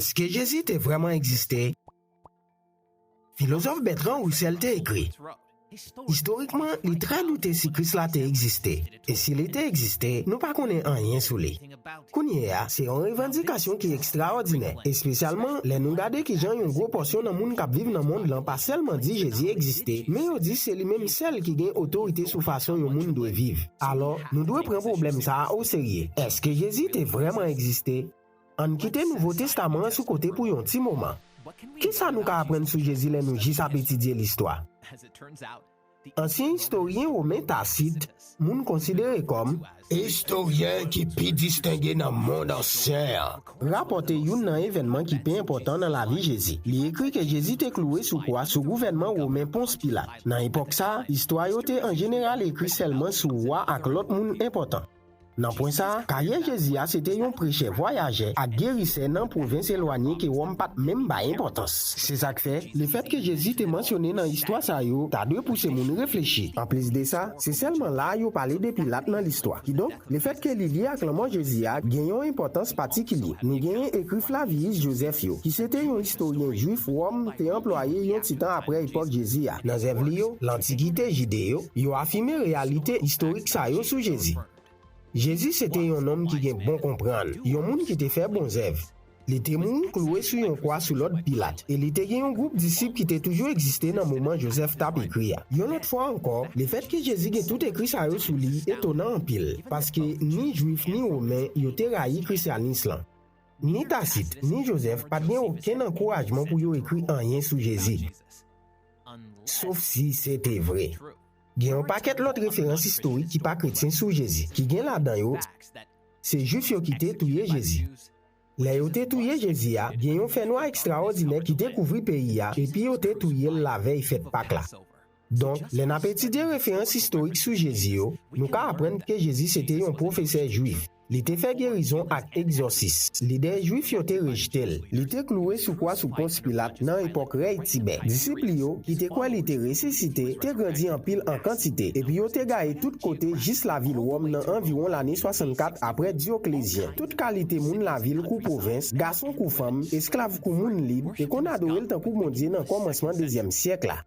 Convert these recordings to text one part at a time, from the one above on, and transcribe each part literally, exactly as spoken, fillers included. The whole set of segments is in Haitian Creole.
Èske Jezi te vrèman egziste? Filozòf Bertrand Russell te ekri, istorikman, li trè doute si Kris la te egziste. E si li te egziste, nou pa konnen anyen sou li. Kounye a, se yon revandikasyon ki ekstraòdinè, espesyalman lè nou gade kijan yon gwo pòsyon nan moun k ap viv nan mond lan pa sèlman di Jezi egziste, men yo di se li menm sèl ki gen otorite sou fason yon moun dwe viv. Alò, nou dwe pran pwoblèm sa a oserye. Èske Jezi te vrèman egziste? Ann kite Nouvo Testaman an sou kote pou yon ti moman. Kisa nou ka aprann sou Jezi lè nou jis ap etidye listwa? Ansyen istoryen women Tasit, moun konsidere kòm istoryen ki pi distenge nan mond ansyen an, rapòte youn nan evènman ki pi enpòtan nan lavi Jezi. Li ekri ke Jezi te klouwe sou kwa sou gouvènman women Pons Pilat. Nan epòk sa a, istwa yo te an jeneral ekri sèlman sou wa ak lòt moun enpòtan. Nan pwen sa a, karyè Jezi a se te yon prechè vwayajè ak gerisè nan pwovens elwanye ke Wòm pa t menm bay enpòtans. Se sa k fè, lefèt ke Jezi te mansyone nan istwa sa yo ta dwe pouse moun reflechi. Anplis de sa, se sèlman la a yo pale de Pilat nan listwa. Kidonk, lefèt ke li lye ak lanmò Jezi a gen yon enpòtans patikilye. Nou genyen ekri Flavius Josèf yo, ki se te yon istoryen jwif Wòm te anplwaye yon ti tan apre epòk Jezi a. Nan zèv li yo, Lantikite Jide yo, yo afime reyalite istorik sa yo sou Jezi. Jezi se te yon nonm ki gen bon konprann, yon moun ki te fè bon zèv. Li te mouri klouwe sou yon kwa sou lòd Pilat, e li te gen yon gwoup disip ki te toujou egziste nan moman Josèf t ap ekri a. Yon lòt fwa ankò, lefèt ke Jezi gen tout ekri sa yo sou li etonan anpil, paske ni Jwif ni Women yo te rayi Krisyanis lan. Ni Tasit, ni Josèf pa t gen okenn ankourajman pou yo ekri anyen sou Jezi. Sof si se te vre. Gen yon pakèt lòt referans istorik ki pa kretyen sou Jezi, ki gen ladan yo se Jwif yo ki te touye Jezi. Lè yo te touye Jezi a, gen yon fènwa ekstraòdinè ki te kouvri peyi a, epi yo te touye l lavèy fèt Pak la. Donk, lè n ap etidye referans istorik sou Jezi yo, nou ka aprann ke Jezi se te yon pwofesè jwif. Li te fè gerizon ak egzòsis. Lidè jwif yo te rejte l. Li te klouwe sou kwa sou Pons Pilat nan epòk rèy Tibè. Disip li yo, ki te kwè li te resisite, te grandi anpil an kantite, epi yo te gaye tout kote jis lavil Wòm nan anviwon lane swasannkat apre Dyoklezyen. Tout kalite moun lavil kou pwovens, gason kou fanm, esklav kou moun lib, te konn adore l tankou Bondye nan kòmansman dezyèm syèk la.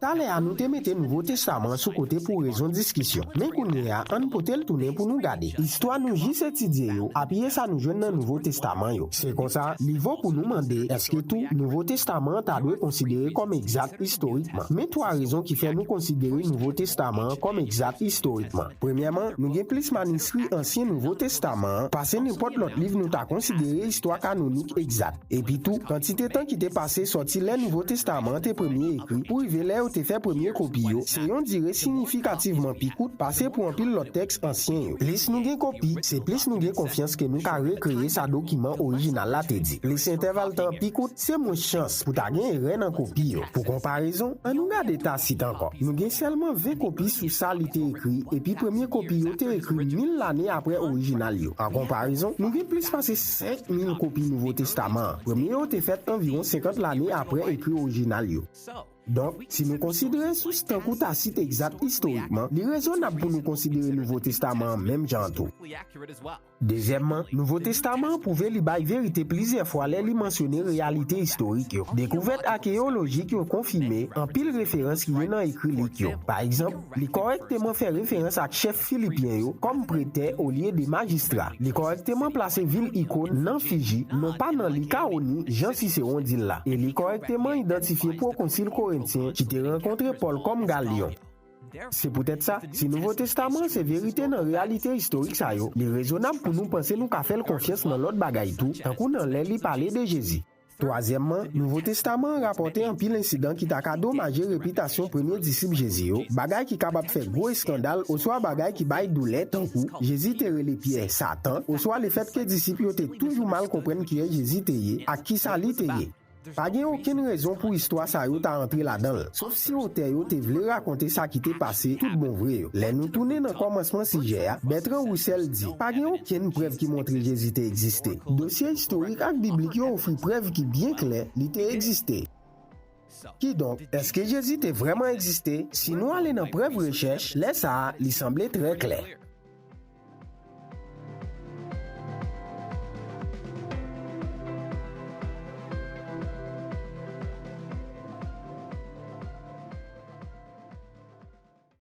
Talè a, nou te mete Nouvo Testaman an sou kote pou rezon diskisyon. Men kounye a, ann pote l tounen pou nou gade. Istwa nou jis etidye yo apiye sa nou jwenn nan Nouvo Testaman yo. Se konsa, li vo pou nou mande, èske tou Nouvo Testaman an ta dwe konsidere kòm egzak istorikman? Men twa rezon ki fè nou konsidere Nouvo Testaman an kòm egzak istorikman. Premyèman, nou gen plis maniskri ansyen Nouvo Testaman an pase nenpòt lòt liv nou ta konsidere istwa kanonik egzak. Epitou, kantite tan ki te pase sòti lè Nouvo Testaman an te premye ekri pou rive lè yo te fè premye kopi yo, se yon dire siyifikativman pi kout pase pou anpil lòt tèks ansyen yo. Plis nou gen kopi, se plis nou gen konfyans ke nou ka rekreye sa dokiman orijinal la te di. Plis entèval tan an pi kout, se mwens chans pou ta gen erè nan kopi yo. Pou konparezon, ann nou gade Tasit ankò. Nou gen sèlman ven kopi sou sa li te ekri, epi premye kopi yo te ekri mil lane apre orijinal yo. An konparezon, nou gen plis pase senk mil kopi Nouvo Testaman an. Premye yo te fèt anviwon senkant lane apre ekri orijinal yo. Donk, si nou konsidere sous tankou Tasit egzak istorikman, li rezonab pou nou konsidere Nouvo Testaman an menm jan an tou. Dezyèmman, Nouvo Testaman an pwouve li bay verite plizyè fwa lè li mansyone reyalite istorik yo. Dekouvèt akeyolojik yo konfime anpil referans ki gen nan ekri Lik yo. Pa egzanp, li kòrèkteman fè referans ak chèf filipyen yo kòm pretè olye de majistra. Li kòrèkteman plase vil Ikon nan Fiji, non pa nan Likawoni, jan Sisewon di l la. E li kòrèkteman idantifye pwokonsil korentyen ki te rankontre Pòl kòm Galyon. Se poutèt sa, si Nouvo Testaman an se verite nan reyalite istorik sa yo, li rezonab pou nou panse nou ka fè l konfyans nan lòt bagay tou, tankou nan lè li pale de Jezi. Twazyèmman, Nouvo Testaman an rapòte anpil ensidan ki ta ka domaje repitasyon premye disip Jezi yo, bagay ki kapab fè gwo eskandal oswa bagay ki bay doulè, tankou Jezi te rele Pyè Satan, oswa lefèt ke disip yo te toujou mal konprann kiyès Jezi te ye ak kisa li te ye. Pa gen okenn rezon pou istwa sa yo ta antre ladan l, sof si otè yo te vle rakonte sa ki te pase tout bon vre yo. Lè nou tounen nan kòmansman sijè a, Bertrand Russell di, pa gen okenn prèv ki montre Jezi te egziste. Dosye istorik ak biblik yo ofri prèv ki byen klè li te egziste. Kidonk, èske Jezi te vrèman egziste? Si nou ale nan prèv rechèch, lè sa a, li sanble trè klè.